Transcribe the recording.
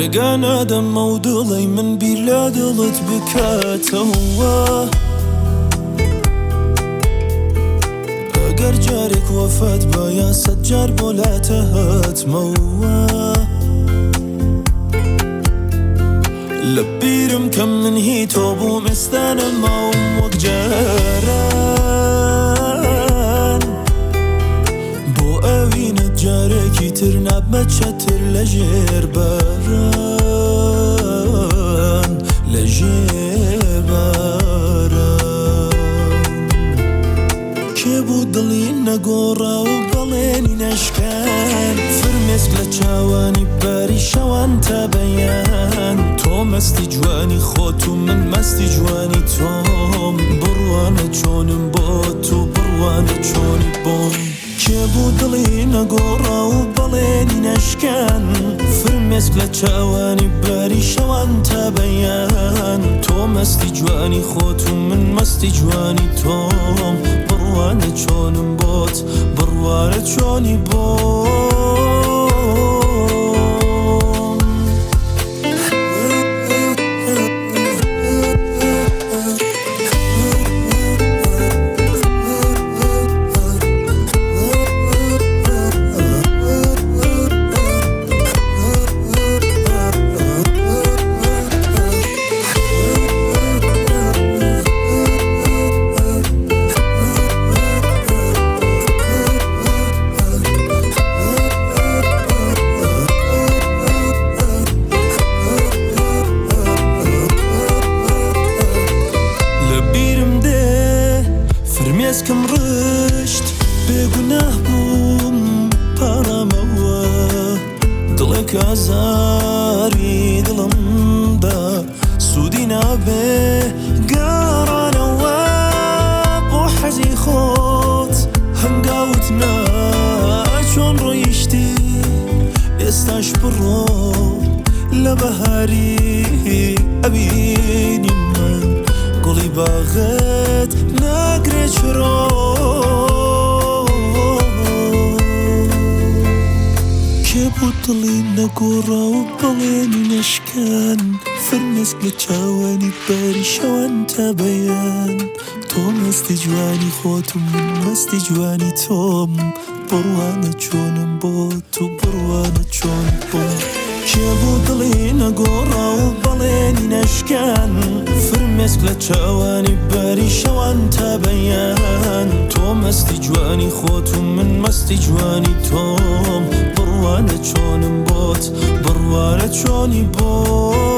ڕێگا نادەمەو دڵی من بیر لە دڵت بکاتەوە. ئەگەر جارێک وەفات بایا سەد جار بۆ لاتە هاتمەوە. لە بیرم کە من هی تۆ بووم، ئێستا نەماوم وەک جاران. بۆ ئەوینت جارێکی تر نابمە چەتر لە ژێر باران، لە ژێر باران. کێ بوو دڵی نەگۆڕا و بەڵێنی نەشکان؟ فرمێسک لە چاوانی باری شەوان تا بەیان. تۆ مەستی جوانی خۆت و من مەستی جوانی تۆم. بڕوانە چۆنم بۆ تو، بڕوانە چۆنی بۆم. کێ بوو دڵی نەگۆڕا و بەڵێنی نەشکان؟ فرمێسک لە چاوانی باری شەوان تا بەیان. تۆ مەستی جوانی خۆت و من مەستی جوانی تۆم. بڕوانە چۆنم بۆت، بڕوانە چۆنی بۆم. لە بیرم دێ فرمێسکم ڕشت، بێگوناه بووم پاڕامەوە. دڵێک ئازاری دڵمدا سوودی نابێ گەڕانەوە. بۆ حەزی خۆت هەنگاوت نا، چۆن ڕۆیشتی ئێستاش بڕۆ. لە بەهاری ئەوینی من گوڵی باغت ناگرێ چرۆ. کێ بوو دڵی نەگۆڕا و بەڵێنی نەشکان؟ فرمێسک لە چاوانی باری شەوان تا بەیان. تۆ مەستی جوانی خۆت و من مەستی جوانی تۆم. بڕوانە چۆنم بۆ تو، بڕوانە چۆن بۆم. کێ بوو دڵی نەگۆڕا و بەڵێنی نەشکان؟ فرمێسک لە چاوانی باری شەوان تا بەیان. تۆ مەستی جوانی خۆت و من مەستی جوانی تۆم. بڕوانە چۆنم بۆت، بڕوانە چۆنی بۆم.